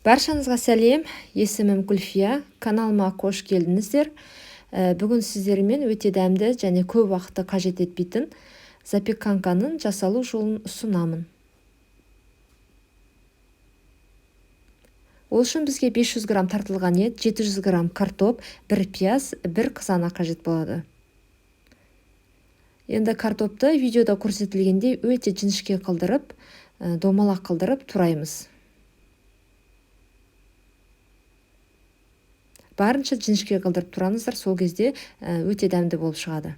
Баршаңызға сәлем, есімім Гүлфия, каналыма қош келдіңіздер. Бүгін сіздермен өте дәмді және көп уақытты қажет етпейтін запеканканың жасалу жолын ұсынамын. Ол үшін бізге 500 грамм тартылған ет, 700 грамм картоп, 1 пияз, 1 қызанақ қажет болады. Енді картопты видеода көрсетілгендей өте жіңішке қылдырып, домалақ қылдырып тураймыз. Барынша жіңішке қылдырып тураңыздар, сол кезде өте дәмді болып шығады.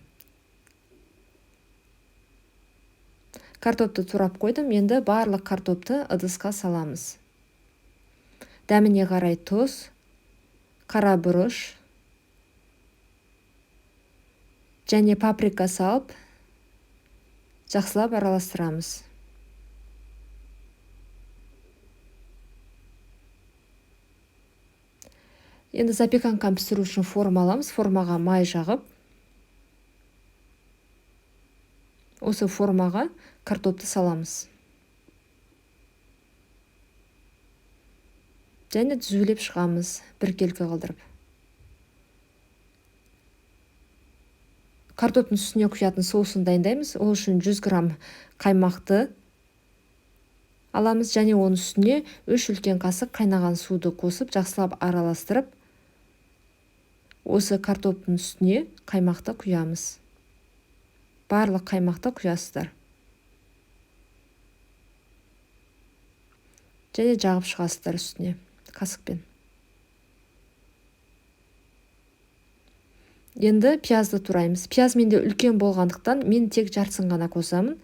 Картопты турап қойдым, енді барлық картопты ыдысқа саламыз. Дәміне қарай тұз, қара бұрыш және паприка салып, жақсылап араластырамыз. Енді запеканканы пісіру үшін форма аламыз. Формаға май жағып, осы формаға картопты саламыз. Және түзулеп шығамыз, біркелкі қылдырып. Картоптың үстіне құятын соусын дайындаймыз. Ол үшін 100 грамм қаймақты аламыз және оның үстіне 3 үлкен қасық қайнаған суды қосып, жақсылап араластырып, осы картоптың үстіне қаймақты құямыз. Барлық қаймақты құясыздар. Және жағып шығасыздар үстіне қасықпен. Енді пиязды тураймыз. Пияз менде үлкен болғандықтан мен тек жартысын ғана қосамын.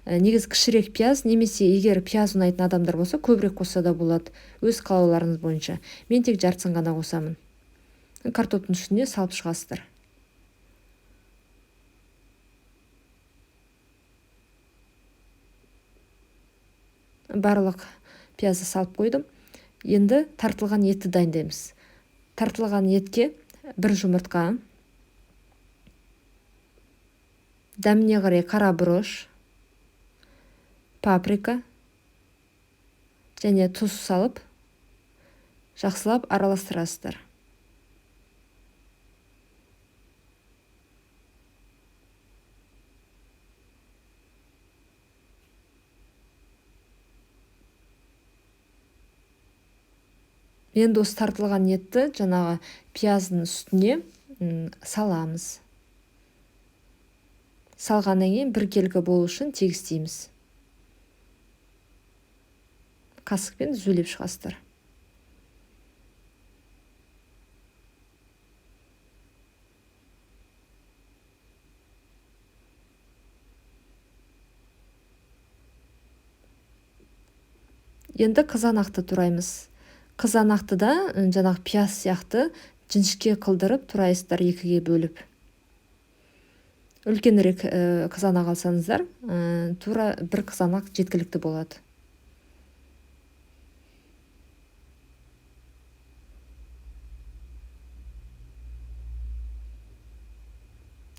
Негізі кішірек пияз, немесе егер пияз ұнайтын адамдар болса, көбірек қосса да болады. Өз қалауларыңыз бойынша. Мен тек жартысын ғана қосамын. Картоптың үстіне салып шығасыздар. Барлық пиязды салып қойдым. Енді тартылған етті дайындаймыз. Тартылған етке 1 жұмыртқа, дәміне қарай қара бұрыш, паприка және тұз салып, жақсылап араластырасыздар. Енді осы тартылған етті жаңағы пияздың үстіне саламыз. Салғаннан кейін біркелкі болу үшін тегістейміз. Қасықпен зүлеп шығасыздар. Енді қызанақты тураймыз. Қызанақты да жаңағы пияз сияқты жіңішке қылдырып турайсыздар екіге бөліп. Үлкенірек қызанақ алсаңыздар, тура бір қызанақ жеткілікті болады.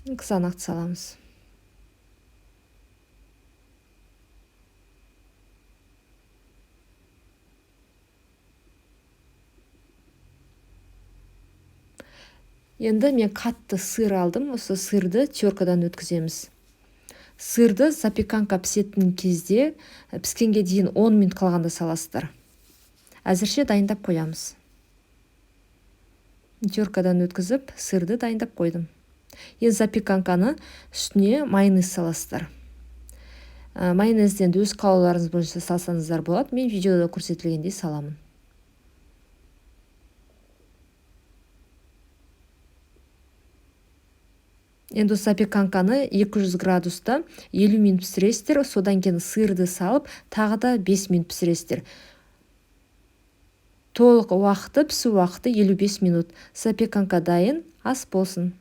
Қызанақты саламыз. Енді мен қатты сыр алдым. Осы сырды теркадан өткіземіз. Сырды запеканка пісетін кезде, піскенге дейін 10 минут қалғанда саласыздар. Әзірше дайындап қоямыз. Теркадан өткізіп, сырды дайындап қойдым. Енді запеканканы үстіне майонез саласыздар. Майонезді енді өз қалауларыңыз бойынша салсаңыздар болады. Мен видеода көрсетілгендей саламын. Енді осы запеканканы 200 градуста 50 минут пісіресіздер. Содан кейін сырды салып, тағы да 5 минут пісіресіздер. Толық уақыты, пісу уақыты 55 минут. Запеканка дайын, ас болсын.